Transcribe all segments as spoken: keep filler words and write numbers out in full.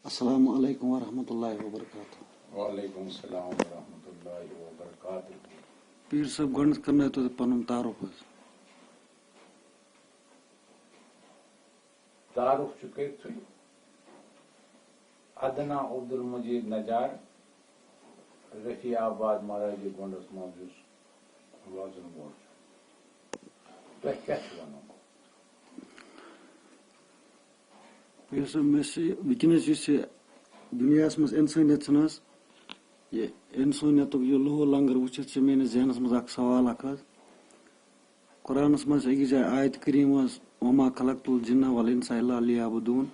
السلام علیکم ورحمۃ اللہ وبرکاتہ۔ وعلیکم السلام ورحمۃ اللہ وبرکاتہ۔ پیٖر صٲب، گۄڈٕنیتھ کرنٲیِو تُہۍ پنُن تعارُف حظ۔ تعارُف چھُ کٔرِتھٕے۔ ادنیٰ عبدالمجید نجار، رفیع آباد مہراجی گونڈس منٛز یُس روزن وول چھُ۔ تۄہہِ کیٛاہ چھُ وَنُن؟ یُس مےٚ سُہ وٕنکیٚنَس یُس یہِ دُنیاہَس منٛز اِنسٲنیت چھِنہٕ حظ، یہِ اِنسٲنیتُک یہِ لوہو لنگر وٕچھِتھ چھِ میٲنِس ذہنَس منٛز اَکھ سوال اَکھ حظ۔ قرآنَس منٛز چھِ أکِس جایہِ آیت کریٖم حظ، "وما خلقت الجن والانس الا لیعبدون"،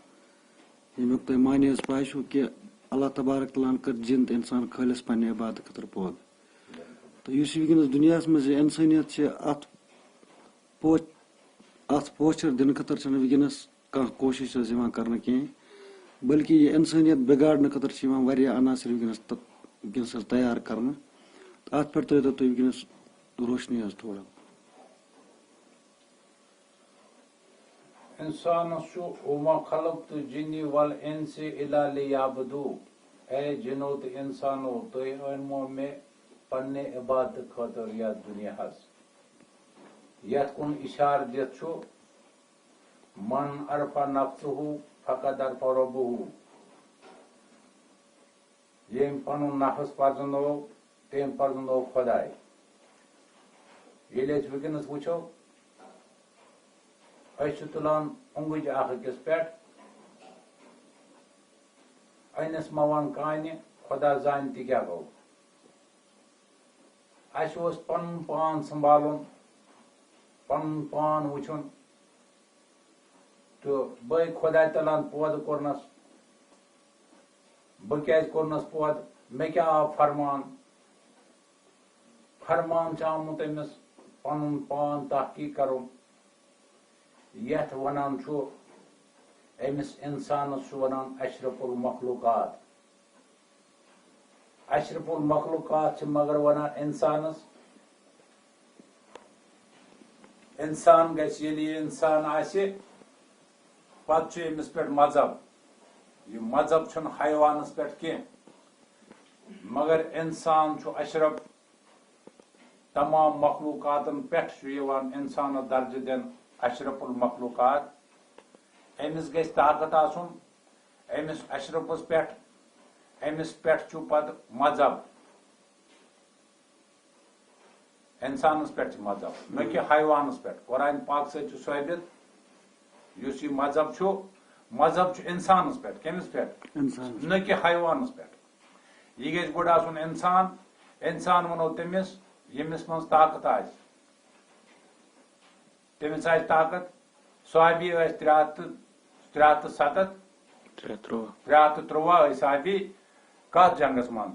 ییٚمیُک تۄہہِ معنی حظ پَے چھُو کہِ اللہ تبارک تعالیٰ ہَن کٔر جِن تہٕ اِنسان خٲلِص پنٛنہِ عبادت خٲطرٕ پٲدٕ۔ تہٕ یُس یہِ وٕنکیٚنَس دُنیاہَس منٛز یہِ اِنسٲنیت چھِ، اَتھ پوچ اَتھ پوچھر دِنہٕ خٲطرٕ چھَنہٕ وٕنکیٚنَس کانٛہہ کوٗشِش حظ یِوان کرنہٕ کینٛہہ، بلکہِ یہِ اِنسٲنیت بِگاڑنہٕ خٲطرٕ چھِ یِوان واریاہ عناصر وٕنکیٚنَس تہٕ وٕنکیٚنَس حظ تیار کرنہٕ۔ تہٕ اَتھ پٮ۪ٹھ ترٲیتو تُہۍ وٕنکیٚنَس روشنی حظ تھوڑا۔ اِنسانَس چھُ، "وما خلقت الجن والانس الا لیعبدون"، اے جِنو تہٕ اِنسانو، تُہۍ أنمو مےٚ پننہِ عبادتہٕ خٲطرٕ یَتھ دُنیاہَس۔ یَتھ کُن اِشارٕ دِتھ چھُ، "من عرف نفسہ فقد عرف ربہ"، ییٚمۍ پنُن نفس پرزنوو، تٔمۍ پرزنوو خۄداے۔ ییٚلہِ أسۍ وٕنکیٚنس وٕچھو، أسۍ چھِ تُلان اونگٕج اکھ أکِس پٮ۪ٹھ، أنِس مَوان کانہِ، خۄدا زانہِ تہِ کیٛاہ گوٚو۔ اَسہِ اوس پنُن پان سنبھالُن، پنُن پان وٕچھُن۔ تہٕ بٲے، خۄداے تعالیٰ ہن پٲدٕ کوٚرنس، بہٕ کیٛازِ کوٚرنس پٲدٕ؟ مےٚ کیٛاہ آو فرمان؟ فرمان چھُ آمُت أمِس پنُن پان تحقیق کرُن۔ یتھ ونان چھُ، أمِس انسانس چھُ ونان اشرف المخلوقات۔ اشرف المخلوقات چھِ مگر ونان انسانس۔ انسان گژھِ، ییٚلہِ یہِ انسان آسہِ، پتہٕ چھُ أمِس پٮ۪ٹھ مذہب۔ یہِ مذہب چھُنہٕ حیوانس پٮ۪ٹھ کینٛہہ، مگر انسان چھُ اشرف۔ تمام مخلوقاتن پٮ۪ٹھ چھُ یِوان انسانس درجہٕ دِنہٕ اشرف المخلوقات۔ أمِس گژھِ طاقت آسُن، أمِس اشرفس پٮ۪ٹھ، أمِس پٮ۪ٹھ چھُ پتہٕ مذہب۔ انسانس پٮ۪ٹھ چھُ مذہب، نہ کہِ حیوانس پٮ۪ٹھ۔ قرآن پاک سۭتۍ چھُ ثٲبت، یُس یہِ مذہب چھُ، مذہب چھُ انسانس پٮ۪ٹھ۔ کٔمِس پٮ۪ٹھ؟ انسانس۔ نہ کہِ حیوانس پٮ۪ٹھ۔ یہِ گژھِ گۄڈٕ آسُن انسان۔ انسان ونو تٔمِس، ییٚمِس منٛز طاقت آسہِ۔ تٔمِس آسہِ طاقت۔ صحابی ٲسۍ ترٛےٚ ہَتھ تہٕ، ترٛےٚ ہَتھ تہٕ سَتَتھ، ترٛےٚ ترٛوہ۔ ترٛےٚ ہَتھ تہٕ ترٛوہ ٲسۍ صحابی۔ کَتھ جنگس منٛز؟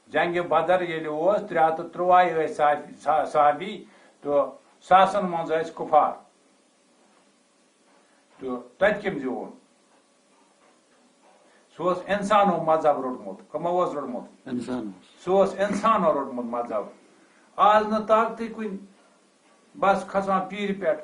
جنگِ بدر ییٚلہِ اوس، ترٛےٚ ہَتھ تہٕ ترٛوہ ٲسۍ صحابی، صحا-، صحابی، تہٕ ساسن منٛز ٲسۍ کُفار۔ تہٕ تتہِ کٔمۍ زیوٗن؟ سُہ اوس انسانو مذہب روٚٹمُت۔ کمو اوس روٚٹمُت؟ انسان اوس۔ سُہ اوس انسانو روٚٹمُت مذہب۔ آز نہٕ طاقتٕے کُنہِ، بس کھسان پیٖرِ پٮ۪ٹھ۔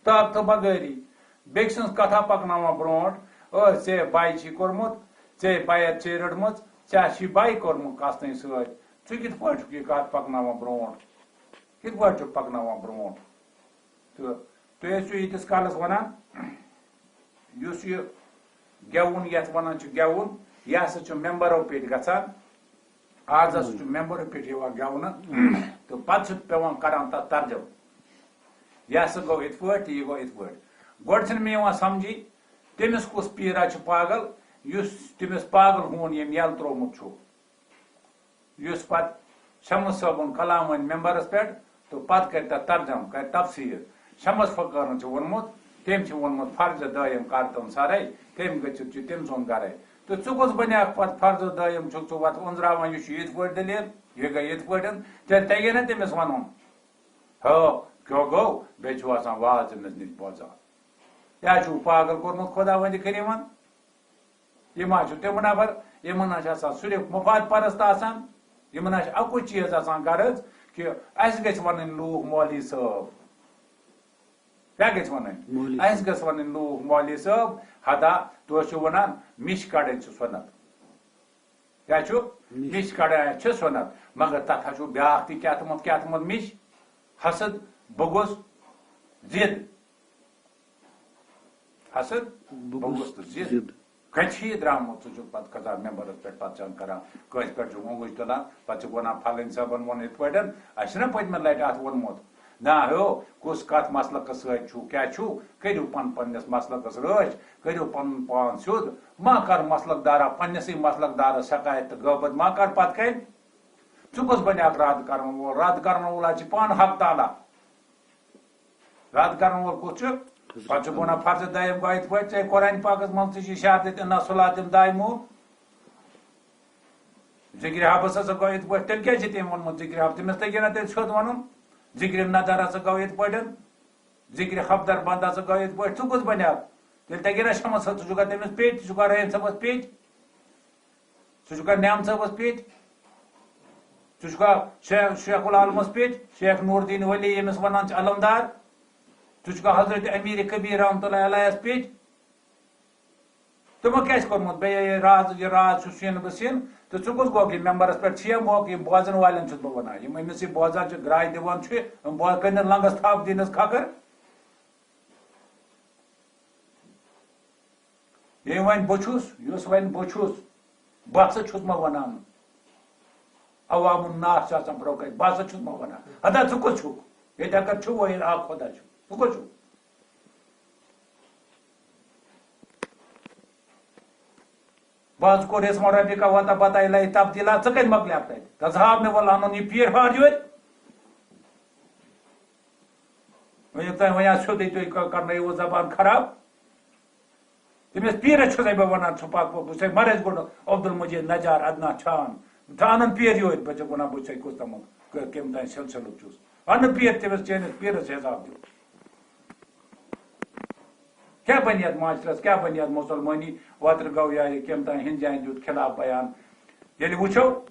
طاقتہٕ بغٲری بیٚکہِ سٕنٛز کتھا پکناوان برونٛٹھ۔ "ٲے، ژےٚ بایہِ چھی کوٚرمُت، ژےٚ بیعت چھے رٔٹمٕژ، ژےٚ چھُے بایہِ کوٚرمُت کستٲنۍ سۭتۍ۔ ژٕ کِتھ پٲٹھۍ چھُکھ یہِ کتھ پکناوان برونٛٹھ؟ کِتھ پٲٹھۍ چھُکھ پکناوان برونٛٹھ؟" تہٕ تُہۍ ٲسِو ییٖتِس کالس ونان، یُس یہِ گٮ۪وُن یتھ ونان چھِ گٮ۪وُن، یہِ ہسا چھُ ممبرو پیٚٹھۍ گژھان۔ آز ہسا چھُ ممبرو پیٚٹھۍ یِوان گٮ۪ونہٕ، تہٕ پتہٕ چھُ پٮ۪وان کران تتھ ترجمہٕ۔ یہِ ہسا گوٚو یِتھ پٲٹھۍ تہٕ یہِ گوٚو یِتھ پٲٹھۍ۔ گۄڈٕ چھُنہٕ مےٚ یِوان سمجھی، تٔمِس کُس پیٖرا چھُ پاگل، یُس تٔمِس پاگل ہوٗن ییٚمۍ یَلہٕ ترٛوومُت چھُ۔ یُس پتہٕ شمس صٲبُن کلام وۄنۍ ممبرس پٮ۪ٹھ تہٕ پتہٕ کرِ تتھ ترجمہٕ، کرِ تفسیٖر۔ شمس فقیرن چھُ ووٚنمُت، تٔمۍ چھُ ووٚنمُت، "فرض دٲیِم کر تم سرے"، تٔمۍ گٔژھِتھ چھُ تٔمۍ سُنٛد گرے۔ تہٕ ژٕ کُس بنیکھ پتہٕ فرض دٲیِم، چھُکھ ژٕ وتھ أنٛزراوان، یہِ چھُ یِتھ پٲٹھۍ دٔلیٖل، یہِ گٔے یِتھ پٲٹھۍ، تیٚلہِ تگے نہ تٔمِس ونُن، ہو، کیٛاہ گوٚو؟ بیٚیہِ چھُو آسان واز أمِس نِش بوزان۔ کیٛاہ چھُو پاگل کوٚرمُت خۄداوندِ کریٖمن؟ یِم حظ چھِ تِم نفر، یِمن حظ چھِ آسان صرف مفاد پرست آسان، یِمن حظ چھِ اَکُے چیٖز آسان غرض کہِ اَسہِ گژھِ وَنٕنۍ لوٗکھ مولوی صٲب۔ کیٛاہ گژھِ وَنٕنۍ؟ مولوی اَسہِ صٲب۔ گژھِ وَنٕنۍ لوٗکھ، مولوی صٲب، ہتا تُہۍ چھِو وَنان مِش کَڑٕنۍ چھِ سُنت۔ کیٛاہ چھُ؟ مِش۔ مِش کَڑٕنۍ چھِ سُنت۔ مگر تَتھ ہا چھُ بیٛاکھ تہِ کیٛاہ تھوٚمُت، کیٛاہ تھوٚمُت مِش؟ حسد، بغض، ضد۔ حسد، بغض بغض تہٕ ضد۔ ضد۔ کَتہِ چھِ یہِ درٛامُت؟ ژٕ چھُکھ پَتہٕ کھسان مٮ۪مبَرَس پٮ۪ٹھ، پَتہٕ چھَنہٕ کَران، کٲنٛسہِ پٮ۪ٹھ چھُکھ اونٛگُج تُلان، پَتہٕ چھُکھ وَنان، "پھلٲنۍ صٲبَن ووٚن یِتھ پٲٹھۍ۔" اَسہِ چھُنہ پٔتمہِ لَٹہِ اَتھ ووٚنمُت، نا ہیو، کُس کَتھ مسلکس سۭتۍ چھُو، کیٛاہ چھُو؟ کٔرِو پن-، پننِس مسلکس رٲچھ، کٔرِو پنُن پان سیوٚد، ما کر مسلک دارا، پننِسٕے مسلک دارس شکایت تہٕ غٲبت ما کر پتہٕ کنہِ۔ ژٕ کُس بنیکھ رد کرن وول؟ رد کرن وول حظ چھِ پانہٕ حق تعالیٰ۔ رد کرن وول کُس چھُ؟ پتہٕ چھُکھ وَنان فرض دٔیِم گوٚو یِتھ پٲٹھۍ، ژےٚ قرآن پاکس منٛز تہِ چھِ اشارٕ دِتھ، "اِنَّ صَلاتِم دائمو"۔ ذِکرِ حَبس ہسا گوٚو یِتھ پٲٹھۍ، تیٚلہِ کیٛازِ چھِ تٔمۍ ووٚنمُت ذِکرِ حَب؟ تٔمِس تَگہِ نا تیٚلہِ سیوٚد وَنُن؟ ذِکرِ نَدر ہسا گوٚو یِتھ پٲٹھۍ، ذِکرِ حَبدر بنٛد ہسا گوٚو یِتھ پٲٹھۍ۔ ژٕ کُس بنیٛاکھ؟ تیٚلہِ تَگہِ نا شمس صٲب، ژٕ چھُکھا تٔمِس پیٚٹۍ، ژٕ چھُکھا رحیم صٲبس پیٚٹۍ؟ ژٕ چھُکھا نعم صٲبس پیٚٹۍ؟ ژٕ چھُکھا شیخ، شیخ العالمس پیٚٹۍ، شیخ نور الدین ولی ییٚمِس وَنان چھِ علمدار؟ ژٕ چھُکھا حضرت امیر کبیر رحمتہ اللہ علیہس پیٚٹۍ؟ تِمو کیٛازِ کوٚرمُت؟ بیٚیہِ یہِ راز، یہِ راز چھُ سِن بہٕ سِن، تہٕ ژٕ کُس گوٚکھ یہِ مٮ۪مبرَس پٮ۪ٹھ چھِ یا موقعہٕ یِم بوزَن والٮ۪ن چھُس بہٕ وَنان، یِم أمِس یہِ بوزان چھِ، گرٛاے دِوان چھِ، یِم بو-، کٔنِس لنٛگَس تھَپھ دِنَس کھَکھٕر۔ ییٚمۍ وَنہِ بہٕ چھُس، یُس وَنہِ بہٕ چھُس، بہٕ ہسا چھُس ما وَنان۔ عوام الناس چھِ آسان برٛونٛہہ کَنہِ، بہٕ ہسا چھُس ما وَنان۔ ہتا ژٕ کُس چھُکھ؟ ییٚتہِ اگر چھُ وۄنۍ اَکھ خۄدا چھُ، ژٕ کُس چھُکھ؟ بہٕ حظ کوٚر اسم ربی کا وطا بتا الہی تبدیلا، ژٕ کَتہِ مۄکلیٛاکھ تَتہِ؟ تَس ہاو مےٚ وَلہٕ اَنُن یہِ پیٖر ہار یورٕ۔ وۄنۍ ییٚلہِ تۄہہِ وۄنۍ آز سیوٚدُے تُہۍ کَ-، کَرنٲیِو زبان خراب۔ تٔمِس پیٖرَس چھُسَے بہٕ وَنان، ژٕ پَکھ، بہٕ چھُسَے مَرٲسۍ گۄڈٕ عبدالمجید نجار عدنان چھان۔ ژٕ اَنُن پیٖر یورٕ، بہٕ چھُس وَنان، بہٕ چھُسَے کُس تامَتھ ک-، کٔمۍ تام سِلسِلُک چھُس۔ اَنُن پیٖر، تٔمِس چٲنِس پیٖرَس حِساب دیُن۔ کیٛاہ بَنہِ یَتھ معاشرَس، کیٛاہ بَنہِ یَتھ مُسلمٲنی؟ اوترٕ گوٚو یا یہِ کٔمۍ تام ہِنٛدۍ جایَن دیُت خلاف بیان۔ ییٚلہِ وٕچھو،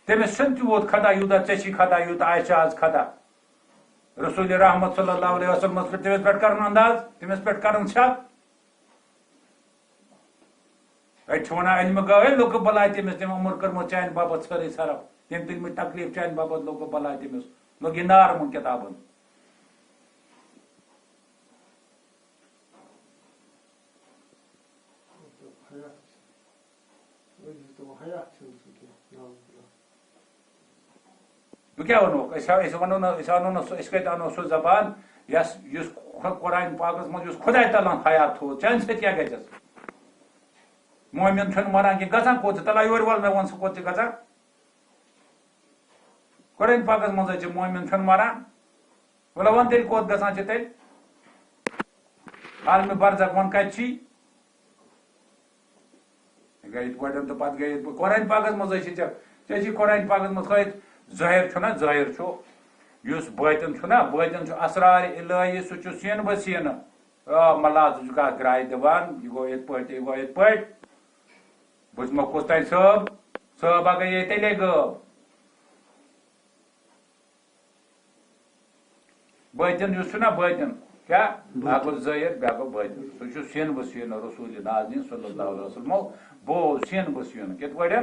تٔمِس چھُنہٕ تیوٗت خطا یوٗتاہ ژےٚ چھی خطا، یوٗتاہ اَسہِ چھُ آز خطا۔ رسول رحمت صلی اللہ علیہ وسلمس پٮ۪ٹھ، تٔمِس پٮ۪ٹھ کرُن انداز، تٔمِس پٮ۪ٹھ کرُن شک۔ أتۍ چھِ وَنان، علمہٕ گٲوے لُکہٕ بلاے تٔمِس، تٔمۍ عمر کٔرمٕژ چانہِ باپتھ سٲرٕے صرف، تٔمۍ تُلمٕتۍ تکلیٖف چانہِ باپتھ لُکہٕ بلاے تٔمِس، لوٚگ یہِ نار یِمَن کِتابَن۔ حیات چھِ۔ أسۍ چھِ تِم حیات چھِنہٕ سُہ کینٛہہ۔ نعوذ باللہ۔ بہٕ کیٛاہ وَنو؟ أسۍ ہا-، أسۍ وَنو نہٕ، أسۍ اَنو نہٕ سُہ، أسۍ کَتہِ اَنو سُہ زبان یَس، یُس خۄ-، قرآن پاکَس منٛز یُس خۄداے تعالیٰ ہَن حیات تھوٚو؟ چانہِ سۭتۍ کیٛاہ گژھٮ۪س؟ مومِن چھُنہٕ مَران کینٛہہ، گژھان کوٚت چھِ؟ تَلہ یورٕ وَل مےٚ وَن، سُہ کوٚت چھِ گژھان؟ قرآن پاکَس منٛز حظ چھِ مومِن چھُنہٕ مَران۔ وَلہٕ وَن تیٚلہِ کوٚت گژھان چھِ تیٚلہِ؟ عالمِ برزخ وَن کَتہِ چھی؟ گٔے یِتھ پٲٹھۍ تہٕ پَتہٕ گٔے یِتھ پٲٹھۍ۔ قرآن پاکَس منٛز حظ چھِ ژےٚ، ژےٚ چھِ قرآن پاکَس منٛز ہٲیِتھ، ظٲہِر چھُنہ، ظٲہِر چھُ، یُس بٲطِن چھُنہ، بٲطِن چھُ اسرار الہی، سُہ چھُ سیٖنہٕ بہ سیٖنہٕ۔ آ، ملا، ژٕ چھُکھ اَتھ گرٛاے دِوان، یہِ گوٚو یِتھ پٲٹھۍ، یہِ گوٚو یِتھ پٲٹھۍ۔ بہٕ چھُس مےٚ کُس تانۍ صٲب، صٲب اگر یہِ تیٚلے غٲب۔ بٲطِن یُس چھُنہ بٲطِن، کیٛاہ؟ بٲطِن۔ اَکھ گوٚو ظٲہِر، بیٛاکھ گوٚو بٲطِن۔ سُہ چھُ سیٖنہٕ بہ سیٖنہٕ رسول نازنیٖن صلی اللہ علیہ وسلمو بوز سیٖنہٕ بہ سیٖنہٕ۔ کِتھ پٲٹھۍ؟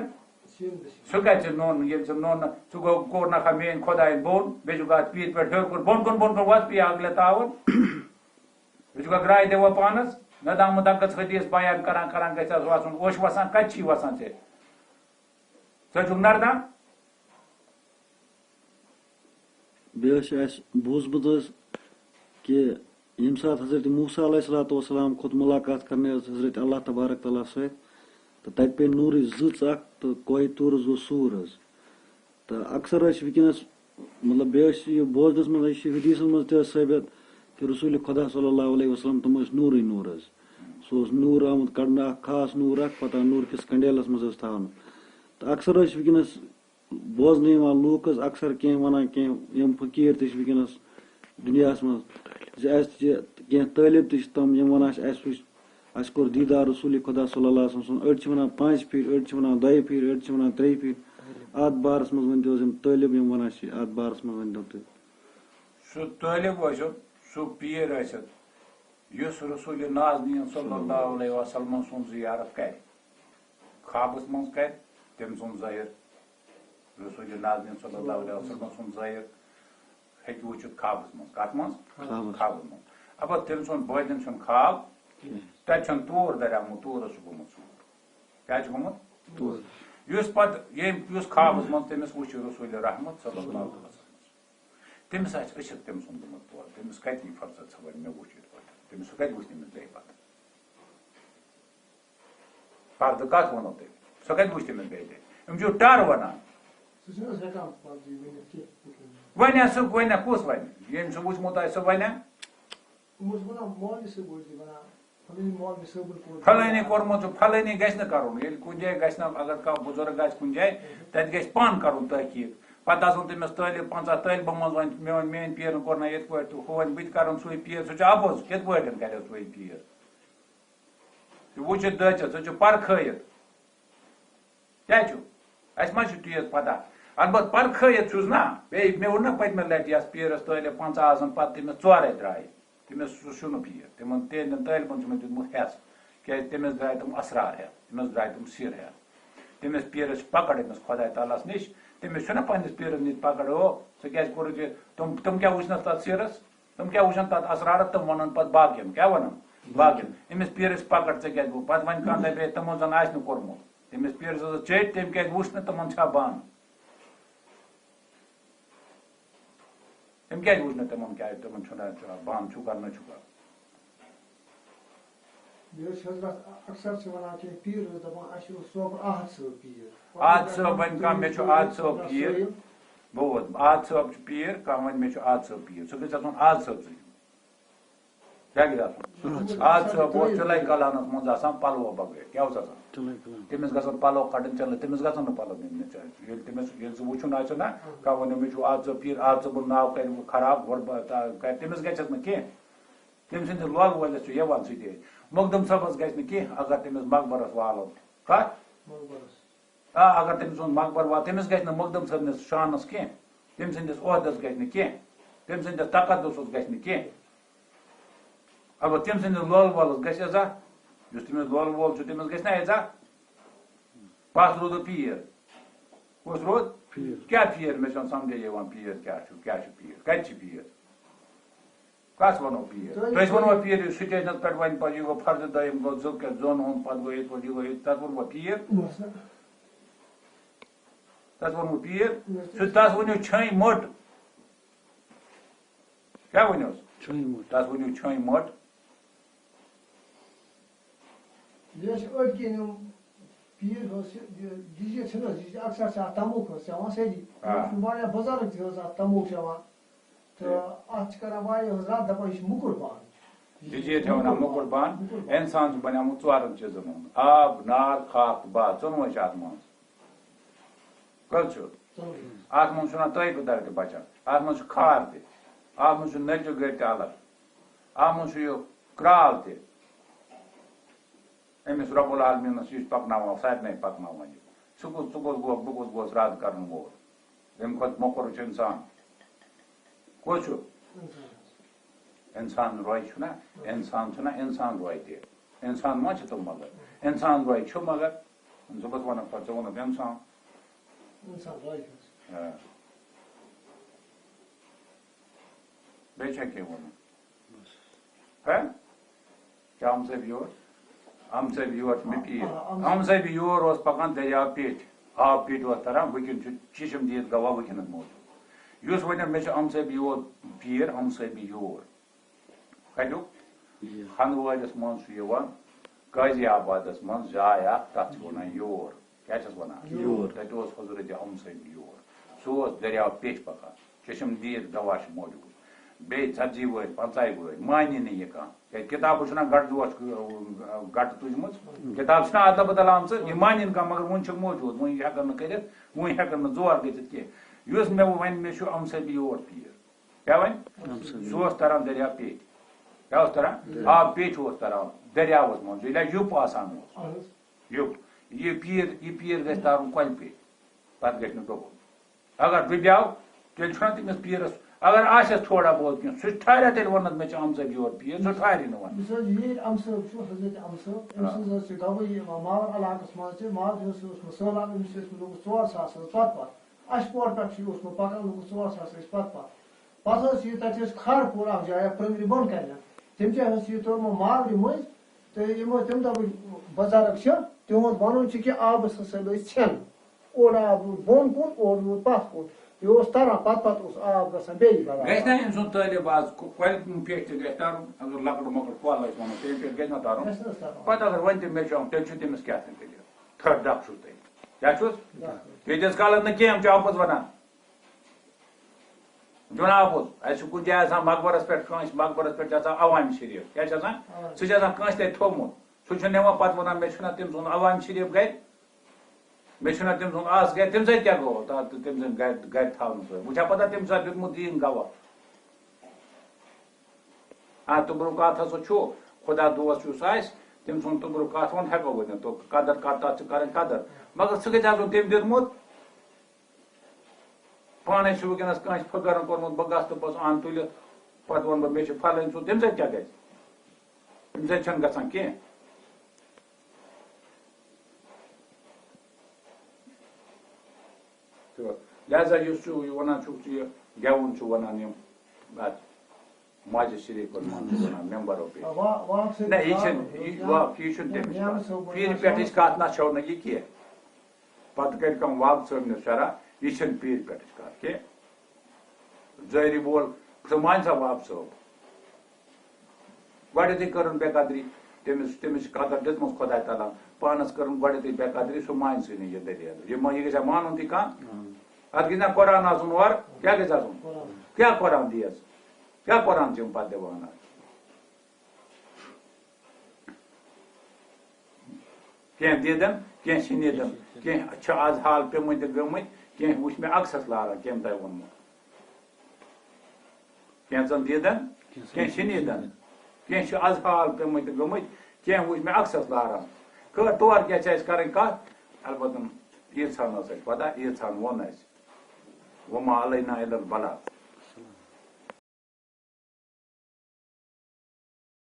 سیٖنہٕ بہ سیٖنہٕ۔ سُہ کَتہِ چھُ نوٚن؟ ییٚلہِ ژٕ نوٚن نہٕ، ژٕ گوٚو، کوٚر نہ کھا میٛٲنۍ خۄدایَن بوٚن، بیٚیہِ چھُکھ اَتھ پیٖرِ پٮ۪ٹھ ہیوٚر کُن، بۄن کُن، بۄن کُن وَس پیٚیہِ اَکھ لَتاوُن۔ بیٚیہِ چھُکھ اَکھ راے دِوان پانَس، نہ دامہٕ دَکَس حدیٖث بیان کَران، کَران گژھِ حظ وَسُن، اوٚش وَسان، کَتہِ چھی وَسان ژےٚ؟ ژٕ چھُکھ نَردان؟ بیٚیہِ ٲسۍ اَسہِ بوٗزمُت حظ کہِ ییٚمہِ ساتہٕ حضرت موسیٰ علیہ الصلوۃ والسلام کھوٚت مُلاقات کرنہِ حظ حضرت اللہ تبارک تعالیٰ سۭتۍ، تہٕ تَتہِ پیٚیہِ نوٗرٕچ زٕژ اکھ، تہٕ کوہِ طوٗرَس گوٚو سوٗر حظ۔ تہٕ اکثر حظ چھِ وٕنکیٚنَس، مطلب، بیٚیہِ ٲسۍ یہِ بوزنَس منٛز، أسۍ چھِ حدیثَن منٛز تہِ حظ ثٲبت کہِ رسول خدا صلی اللہ علیہ وسلم تِم ٲسۍ نوٗرٕے نوٗر حظ۔ سُہ اوس نوٗر آمُت کڑنہٕ، اکھ خاص نوٗر اکھ، پتہٕ آو نوٗر کِس کنڈیلَس منٛز حظ تھاونہٕ۔ تہٕ اکثر حظ چھِ وٕنکیٚنَس بوزنہٕ یِوان لوٗکھ حظ اکثر کینٛہہ وَنان، کینٛہہ یِم فقیٖر تہِ چھِ وٕنکیٚنَس دُنیاہَس منٛز، زِ اَسہِ تہِ چھِ کینٛہہ طٲلب تہِ چھِ تِم، یِم وَنان چھِ، اَسہِ وٕچھ، اَسہِ کوٚر دیٖدار رسول خدا صلی اللہ علیہ وسلم سُنٛد۔ أڑۍ چھِ وَنان پانٛژِ پھِرِ، أڑۍ چھِ وَنان دۄیہِ پھِرِ، أڑۍ چھِ وَنان ترٛیٚیہِ پھِرِ۔ اَتھ بارَس منٛز ؤنۍ تو حظ یِم طٲلب یِم وَنان چھِ، اَتھ بارَس منٛز ؤنۍ تو تُہۍ۔ سُہ طٲلب ٲسِتھ، سُہ پیٖر ٲسِتھ، یُس رسول نازنیٖن صلی اللہ علیہ وسلم سُنٛد زیارت کرِ، خوابس منٛز کرِ تٔمۍ سُنٛد ظٲہِر، رسول نازنیٖن صلی اللہ علیہ وسلم سُنٛد ظٲہِر ہیٚکہِ وٕچھِتھ خوابس منٛز۔ کتھ منٛز؟ خوابس۔ خوابس منٛز۔ اَبا تٔمۍ سُنٛد بٲطِن چھُنہٕ خواب، تتہِ چھُنہٕ تور دریامُت، تور اوس سُہ گوٚمُت ژوٗر۔ کیٛاہ چھُ گوٚمُت؟ تور۔ یُس پتہٕ ییٚمۍ، یُس خوابس منٛز تٔمِس وٕچھ رسول رحمت صلی اللہ علیہ وسلم، تٔمِس آسہِ أچھَک تٔمۍ سُنٛد گوٚمُت تور۔ تٔمِس کَتہِ یی فرصت، سۄ وَنہِ مےٚ وٕچھ یِتھ پٲٹھۍ؟ تٔمِس، سُہ کَتہِ وٕچھ تٔمِس بیٚیہِ پَتہٕ؟ پَردٕ کَتھ ووٚنو تٔمۍ؟ سۄ کَتہِ وٕچھ تٔمِس بیٚیہِ تہِ؟ یِم چھِ ٹَر وَنان۔ سُہ چھُنہٕ حظ ہٮ۪کان پَتہٕ یہِ ؤنِتھ کینٛہہ؟ وَنہِ سُہ، وَنہِ کُس وَنہِ؟ ییٚمۍ سُہ وٕچھمُت آسہِ، سُہ وَنہِ۔ یِم ٲسۍ وَنان مولوی صٲب ٲسۍ وَنان۔ فلٲنی مولوی صٲبن کوٚر۔ فلٲنی کوٚرمُت چھُ، فلٲنی گژھِ نہٕ کَرُن۔ ییٚلہِ کُنہِ جایہِ گژھِ نہ، اگر کانٛہہ بُزرگ آسہِ کُنہِ جایہِ، تَتہِ گژھِ پانہٕ کَرُن تحقیٖق۔ پَتہٕ آسَن تٔمِس طٲلب، پنٛژاہ طٲلبَن منٛز وَنہِ، میون، میٲنۍ پیٖرن کوٚر نہ یِتھ پٲٹھۍ تہٕ ہُہ وَنہِ، بہٕ تہِ کَرَن سُے پیٖر۔ سُہ چھُ اَپُز، کِتھ پٲٹھۍ کَرٮ۪س سُے پیٖر؟ ژٕ وٕچھِتھ دٔچھِتھ، ژٕ چھُ پَرکھٲیِتھ۔ کیٛاہ چھُ؟ اَسہِ ما چھُ تیز پَتہ؟ البتہ پَرکھٲیِتھ چھُس نہ۔ بیٚیہِ مےٚ ووٚن نہ پٔتمہِ لَٹہِ، یَس پیٖرَس طٲلب پنٛژاہ آسَن، پَتہٕ تٔمِس ژورَے درٛاے۔ تٔمِس سُہ چھُنہٕ پیٖر۔ تِمَن تِہِنٛدٮ۪ن طٲلبَن چھُ مےٚ دیُتمُت ہٮ۪س، کیٛازِ تٔمِس درٛاے تِم اَسرار ہٮ۪تھ، تٔمِس درٛاے تِم سِر ہٮ۪تھ۔ تٔمِس پیٖرَس چھِ پَکَڑ أمِس خۄداے تعالیٰ ہَس نِش۔ تٔمِس چھُنہ پنٛنِس پیٖرَس نِش پَکَڑ، ہو، ژٕ کیٛازِ کوٚرُتھ یہِ؟ تِم، تِم کیٛاہ وٕچھنَس تَتھ سِرَس؟ تِم کیٛاہ وٕچھَن تَتھ اَسرارَس؟ تِم وَنَن پَتہٕ باقیَن۔ کیٛاہ وَنَن؟ باقیَن۔ أمِس پیٖرَس چھِ پَکَڑ، ژےٚ کیٛازِ گوٚو؟ پَتہٕ وَنہِ کانٛہہ دَپہِ، ہے، تِمو زَن آسہِ نہٕ کوٚرمُت۔ تٔمِس پیٖرَس ٲس چیٚٹۍ، تٔمۍ کیٛازِ وٕچھ نہٕ تِمَن چھا بَنٛد؟ تٔمۍ کیٛازِ وٕچھ نہٕ تِمَن کیٛازِ، تِمَن چھُنہ بَنٛد چھُکھا نہ چھُکھا؟ بیٚیہِ حظ چھِ حضرت اکثر چھِ وَنان کینٛہہ پیٖر حظ دَپان، اَسہِ اوس صٲب احد صٲب پیٖر۔ احد صٲب وَنہِ کانٛہہ، مےٚ چھُ احد صٲب پیٖر۔ بہٕ ووت، احد صٲب چھُ پیٖر، کانٛہہ وَنہِ، مےٚ چھُ احد صٲب پیٖر۔ سُہ گژھِ آسُن احد صٲبسٕے۔ کیٛاہ گژھِ آسُن؟ احد صٲب اوس چِلَے کلانَس منٛز آسان پَلوَو بغٲر۔ کیٛاہ اوس آسان؟ چِلَے کلان۔ تٔمِس گژھن پَلو کَڑٕنۍ چِلَے، تٔمِس گژھن نہٕ پَلو نِنۍ چِلَے۔ ییٚلہِ تٔمِس، ییٚلہِ سُہ وٕچھُن آسہِ نہ، کانٛہہ وَنہِ، مےٚ چھُ احد صٲب پیٖر، احد صٲبُن ناو کَرِ خراب، گۄڈٕ بہٕ، تا-، کَرِ، تٔمِس گژھٮ۪س نہٕ کینٛہہ۔ تٔمۍ سٕنٛدِس لول وٲلِس چھُ یِوان سُہ تہِ۔ مخدوم صٲبَس گژھِ نہٕ کینٛہہ اگر تٔمِس مقبرَس والو۔ کَتھ؟ مقبرَس۔ آ، اگر تٔمۍ سُنٛد مقبر واتہِ، تٔمِس گژھِ نہٕ مخدوم صٲبنِس شانَس کینٛہہ، تٔمۍ سٕنٛدِس عہدَس گژھِ نہٕ کینٛہہ، تٔمۍ سٕنٛدِس تقدسَس گژھِ نہٕ کینٛہہ۔ البتہ تٔمۍ سٕنٛدِس لول وولَس گژھِ عزت، یُس تٔمِس لول وول چھُ، تٔمِس گژھِ نہ عزت۔ پَتھ روٗدُو پیٖر۔ کُس روٗد؟ پیٖر۔ کیٛاہ پیٖر؟ مےٚ چھُنہٕ سَمجھے یِوان، پیٖر کیٛاہ چھُ، کیٛاہ چھُ پیٖر، کَتہِ چھِ پیٖر؟ کَس وَنو پیٖر؟ تُہۍ، تُہۍ أسۍ وَنو تُہۍ پیٖر، یہِ سٹیشنَس پٮ۪ٹھ وَنہِ پَتہٕ، یہِ گوٚو فرض دٔیِم، گوٚو ذُلقعدہ زوٚن ہُنٛد، پَتہٕ گوٚو یِتھ پٲٹھۍ، یہِ گوٚو یِتھ، تَتھ ووٚنمو پیٖر؟ بَس۔ تَتھ ووٚنمو پیٖر؟ بَس۔ سُہ، تَتھ ؤنِو چھٲنۍ مٔٹ۔ کیٛاہ ؤنِوس؟ چھٲنۍ مٔٹ۔ تَتھ ؤنِو چھٲنۍ مٔٹ۔ یہِ ٲسۍ أڑۍ کِنۍ یِم پیٖر حظ چھِ، یہِ ڈی جے چھِنہٕ حظ، یہِ چھِ اکثر چھِ اَتھ تموکھ حظ چٮ۪وان سٲری۔ آ۔ یِم چھِ واریاہ بُزرگ تہِ حظ اَتھ تموکھ چٮ۪وان۔ تہٕ ٹھیٖک۔ اَتھ چھِ کران واریاہ حظ رَد، دَپان، یہِ چھُ موٚکُر بان۔ یہِ چھِ ڈی جے چھِ وَنان موٚکُر بان۔ موٚکُر بان۔ اِنسان چھُ بَنیومُت ژورَن چیٖزَن ہُنٛد۔ آب، نار، خاک تہٕ باد، ژۄنوَے چھِ اَتھ منٛز۔ کٔژ چھُ؟ ژۄنوَے۔ اَتھ منٛز چھُنہ تٲیپہٕ دَر تہِ بَچان۔ اَتھ منٛز چھُ خار تہِ۔ اَتھ منٛز چھُ نٔرۍ گٔرۍ تہِ الگ۔ اَتھ منٛز چھُ یہِ کرٛال تہِ۔ أمِس رب العالمیٖنَس یہِ چھُ پَکناوان، سارنٕے پَکناوان یہِ۔ ژٕ کُس، ژٕ کُس گوکھ، بہٕ کُس گوس رد کرن وول؟ اَمہِ کھۄتہٕ موٚکُر چھُ اِنسان۔ کُس چھُ؟ اِنسان۔ اِنسان روے چھُنہ، اِنسان چھُنہ، اِنسان روے تہِ۔ اِنسان ما چھِ تِم مگر؟ اِنسان روے چھُ مگر۔ ژٕ کُس وَنکھ پَتہٕ، ژٕ ووٚنُکھ اِنسان۔ اِنسان روے چھُ۔ آ۔ بیٚیہِ چھا کینٛہہ وَنُن؟ ہہ؟ کیٛاہ آمژے یور؟ آمژے یور چھُ مےٚ پیٖر۔ آ، آمژے۔ آمژے یور اوس پَکان دٔریاو پیٚٹھۍ۔ آب پیٚٹھۍ اوس تَران، وٕنکیٚن چھُ چشم دیٖد گواہ وٕنکیٚنَس موجوٗد۔ یُس وَنہِ مےٚ چھُ آمژے یور پیٖر، آمژے یور۔ کَتیُک؟ یہِ۔ ہَنٛدوٲرِس منٛز چھُ یِوان، قٲضی آبادَس منٛز جاے اَکھ، تَتھ چھِ وَنان یور۔ کیٛاہ چھِس وَنان؟ یور۔ تَتہِ اوس حضرت آمژے یور۔ سُہ اوس دٔریاو پیٚٹھۍ پَکان۔ چشم دید گواہ چھِ موجود۔ بیٚیہِ ژتجی وٲرۍ، پنٛژاہہِ وٲرۍ، مانی نہٕ یہِ کانٛہہ۔ کیٛازِ کِتابہٕ چھُنہ گٹہٕ دوس، گٹہٕ تُجمٕژ۔ کِتاب چھِنہ ادلہٕ بدل آمژٕ، یہِ مانی نہٕ کانٛہہ، مگر وُنہِ چھِ موجود، وُنہِ ہٮ۪کن نہٕ کٔرِتھ، وُنہِ ہٮ۪کن نہٕ زور گٔژھِتھ کینٛہہ۔ یُس مےٚ وۄنۍ، مےٚ چھُ امسٲبی یور پیٖر۔ کیٛاہ وۄنۍ؟ امسٲبی۔ سُہ اوس تران دٔریاو پیٚٹھۍ۔ کیٛاہ اوس تران؟ دٔریاو۔ آب پیٚٹھۍ اوس تران، دٔریاوس منٛز، ییٚلہِ یُپ آسان اوس۔ اہن حظ۔ یُپ۔ یہِ پیٖر، یہِ پیٖر گژھِ ترُن کۄلہِ پیٚٹھۍ، پتہٕ گژھِ نہٕ ڈُبُن۔ اگر ڈُبیو، تیٚلہِ چھُنہ تٔمِس پیٖرَس اگر آسٮ۪س تھوڑا بہت کینٛہہ، سُہ ٹھاریا تیٚلہِ وَنَتھ مےٚ چھِ آمژٕ یور، یہِ سُہ ٹھارِ نہٕ وَنُن۔ یُس حظ ییٖر امہٕ صٲب چھُ، حضرت امہٕ صٲب، أمۍ آ۔ سٕنٛز حظ چھِ گواہی یِوان ماوَر علاقَس منٛز تہِ، ماوَر یُس اوسمُت سہلاب، أمِس ٲسۍ لوٚگمُت ژور ساس حظ پَتہٕ پَتہٕ۔ اَشپور پٮ۪ٹھ چھُ یہِ اوسمُت پَکان، لوٚگمُت ژور ساس ٲسۍ پَتہٕ پَتہٕ۔ پَتہٕ حظ چھِ یہِ تَتہِ حظ کھارپوٗر اَکھ جاے، اَتھ پرٛنٛگرِ بۄن کَنٮ۪تھ۔ تٔمۍ تہِ حظ چھِ یہِ توٚرمُت ماورِ مٔنٛزۍ، تہٕ یِم حظ تِم دَپٕکۍ بُزرٕگ چھِ، تِہُنٛد وَنُن چھُ کہِ آبَس ہسا لٔج ژھٮ۪ن۔ اورٕ آب روٗد بۄن کُن، اورٕ روٗد پتھ کُن۔ یہِ اوس تران، پتہٕ پتہٕ اوس آب گژھان بیٚیہِ بدل۔ گژھِ نا أمۍ سُنٛد طٲلب آز کو-، کۄلہِ پٮ۪ٹھ تہِ گژھِ ترُن، اگر لۄکُٹ مۄکُٹ کۄل آسہِ وَنان، تَمہِ پٮ۪ٹھ گژھِ نا ترُن؟ گژھِ نہ حظ ترُن۔ پتہٕ اگر وۄنۍ تہِ مےٚ چھُ آمُت، تیٚلہِ چھُ تٔمِس کیٛاہ تام تیٚلہِ؟ تھٔر ڈَکھ چھُس تیٚلہِ۔ کیٛاہ چھُس؟ ڈَکھ۔ ییٖتِس کالَس نہٕ کینٛہہ، یِم چھِ اَپُز وَنان۔ جناب اوس، اَسہِ چھُ کُنہِ جایہِ آسان مقبرَس پٮ۪ٹھ کٲنٛسہِ، مقبرَس پٮ۪ٹھ چھِ آسان عوامِ شریٖف۔ کیٛاہ چھِ آسان؟ عوامِ۔ سُہ چھُ آسان کٲنٛسہِ تَتہِ تھوٚومُت۔ سُہ چھُ نِوان پَتہٕ وَنان، "مےٚ چھُنہ تٔمۍ سُنٛد عوامِ شریٖف گَرِ، مےٚ چھُنہ تٔمۍ سُنٛد اَس گَرِ، تٔمۍ سۭتۍ کیٛاہ گوٚو؟ تَتھ تہٕ تٔمۍ سٕنٛدِ گَرِ، گَرِ تھاونہٕ سۭتۍ۔" وٕچھان پَتہٕ تٔمۍ ساتہٕ دیُتمُت دیٖن گواہ۔ آ، توٚبرُک کَتھ ہسا چھُ، خۄدا دوست یُس آسہِ، تٔمۍ سُنٛد توٚبرُک کَتھ ووٚن ہٮ۪کو ؤنِتھ، تو قدر کَر، تَتھ چھِ کَرٕنۍ قدر۔ مگر سُہ گژھِ آسُن تٔمۍ دیُتمُت۔ پانے چھُ وٕنکیٚنَس کٲنٛسہِ فقیٖرَن کوٚرمُت، بہٕ گژھٕ تہٕ بہٕ اَنہٕ تُلِتھ، پَتہٕ وَنہٕ بہٕ، "مےٚ چھُ فَلٲنۍ سُنٛد"، تَمہِ سۭتۍ کیٛاہ گژھِ؟ تَمہِ سۭتۍ چھَنہٕ گژھان کینٛہہ۔ تہٕ لہذا یُس ژٕ یہِ وَنان چھُکھ، ژٕ یہِ گٮ۪وُن چھُ وَنان یِم اَتھ ماجہِ شریٖفَن منٛز چھِ وَنان مٮ۪مبَرو پٮ۪ٹھ۔ وا-، واپسٕے نہ، یہِ چھِنہٕ، یہِ یا-، واپس، یہِ چھُنہٕ یا تٔمِس مےٚ کَتھ۔ وَنسو، پیٖرِ پٮ۪ٹھٕچ کَتھ نہ چھَو نہٕ یہِ کینٛہہ۔ پتہٕ کٔرۍ کٲم، واب صٲبنہِ شرح، یہِ چھَنہٕ پیٖرِ پٮ۪ٹھٕچ کَتھ کینٛہہ۔ زٲہری وول، سُہ مانہِ سا واب صٲب؟ گۄڈٕنیتھٕے کٔرٕن بے قدری، تٔمِس، تٔمِس چھِ قدر دِژمٕژ خۄداے تعالیٰ ہن۔ پانَس کٔرٕن گۄڈٕنیتھٕے بے قدری، سُہ مانہِ سُہ نہٕ یہِ دٔلیٖل۔ یہِ ما-، یہِ گژھِ ہا مانُن تہِ کانٛہہ؟ اَتھ گژھِ نہ قرآن آسُن اورٕ، کیٛاہ گژھِ آسُن؟ کیٛاہ قرآن دِیَس؟ کیٛاہ قرآن چھِ یِم پَتہٕ دِوان آز؟ کینٛہہ دیٖدن، کینٛہہ چھِ نیٖدن، کینٛہہ چھِ آز حال پیٚمٕتۍ تہٕ گٔمٕتۍ، کینٛہہ وٕچھ مےٚ عکسس لاران، کٔمۍ تۄہہِ ووٚنمُت۔ کینٛژن دیٖدن، کینٛہہ چھِ نیٖدن، کینٛہہ چھِ آز حال پیٚمٕتۍ تہٕ گٔمٕتۍ، کینٛہہ وٕچھ مےٚ عکسس لاران۔ خٲر، تور کیٛاہ چھِ اَسہِ کَرٕنۍ کَتھ؟ البتہ ییٖژہن ٲس اَسہِ پتہ، ییٖژہن ووٚن اَسہِ۔ وما علینا الا البلاغ۔